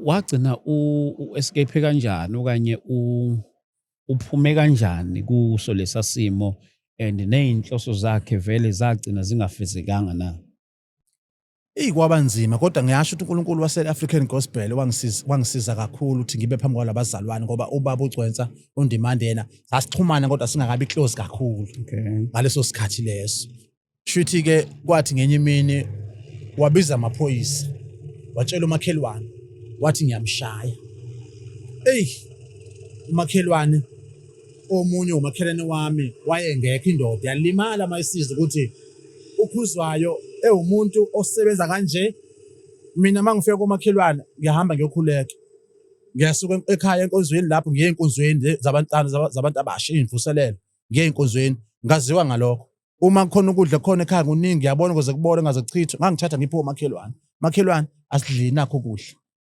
Wagcina u-escape kanjani okanye uphume kanjani kuso lesa simo and ney'nhloso zakhe vele zagcina zingafezekanga na? Eyi, kwaba nzima, kodwa ngiyasho ukuthi uNkulunkulu wase-African Gospel wangisiza kakhulu ukuthi ngibe phambi kwalabazalwane, ngoba ubaba uGcwensa uNdimande yena sasixhumana kodwa singakabi close kakhulu ngaleso sikhathi leso. Shuthi ke kwathi ngenye imini wabiza amaphoyisa, watshela umakhelwane, wathi ngiyamshaya. Eyi, umakhelwane omunye umakhelwane wami wayengekho, indoda yalimala mayisiza ukuthi uKhuzwayo ewumuntu osebenza kanje. Mina mangifika komakhelwane ngiyahamba ngiyokhuleka, ngiyasuka ekhaya enkonzweni, lapho ngiye enkonzweni zabantwana zabantu abasha, iy'mvuselelo, ngiye enkonzweni, ngaziwa ngalokho. Uma kukhona ukudla khona ekhaya kuningi, ngiyabona kuze kubole ngaze kuchithwe, ngangithatha ngiphe omakhelwane, makhelwane asidlini nakho ukudla.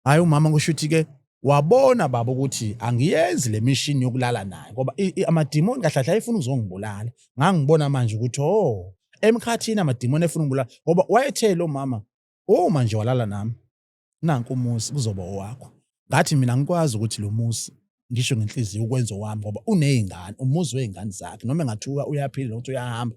Hhayi, umama kusho ukuthi-ke wabona baba ukuthi angiyenzi le mission yokulala naye, ngoba amadimoni kahle kahle ayefuna ukuzongibulala. Ngangibona manje ukuthi oh, emkhathini amadimoni efuna ukungibulala, ngoba wayethe lo mama uma nje walala nami nanku umuzi kuzoba owakho. Ngathi mina ngikwazi ukuthi lo muzi ngisho ngenhliziyo ukwenza owami, ngoba uney'ngane, umuzi wey'ngane zakhe, noma engathiwa uyaphila nokuthi uyahamba,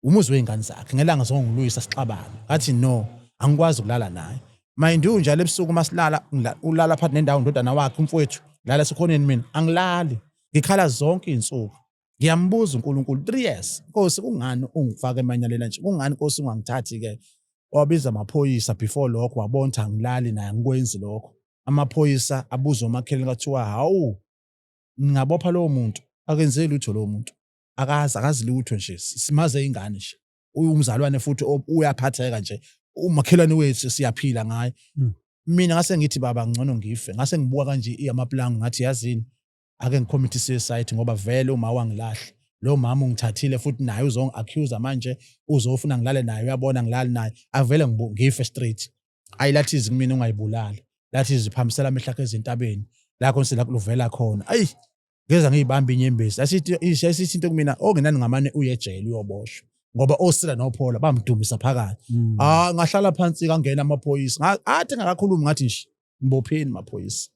umuzi wey'ngane zakhe. Ngelanga zongilwisa sixabane, ngathi no, angikwazi ukulala naye. Mind you, njalo ebusuku uma silala ulala phakathi nendawo ndodana wakhe umfowethu, lala esikhoneni, mina angilali, ngikhala zonke iy'nsuku. Ngiyambuza uNkulunkulu 3 years, Nkosi kungani ungifaka emanyaleni nje, kungani Nkosi ungangithathi-ke? Wabiza amaphoyisa before lokho, wabona ukuthi angilali naye, angikwenzi lokho. Amaphoyisa abuza omakhelwane, kwathiwa hawu, ngingabopha lowo muntu, akenzeli lutho lowo muntu, akazi lutho nje, simaze ingane nje, umzalwane futhi uyaphatheka nje, umakhelwane wethu siyaphila ngaye. Mina ngase ngithi baba ngcono ngife, ngase ngibuka kanje amaplango, ngathi yazini ake ngicommit suicide, ngoba vele uma wangilahla lo mama ungithathile futhi naye uzongi-accuse manje, uzofuna ngilale naye, uyabona ngilale naye, avele ngife straight. Ayi, lathi izwi kumina ungayibulali, lathi izwi phambisela amehlo akho ezintabeni la khona luvela khona. Ayi, ngeza ngiyibamba inyembezi, asithi into kumina ongenani ngamane uye ejele uyoboshwa, ngoba osila nophola bamdumisa phakathi. Ah, ngahlala phansi, kangena amaphoyisa, athi ngakakhulumi ngathi nje ngibopheni maphoyisa.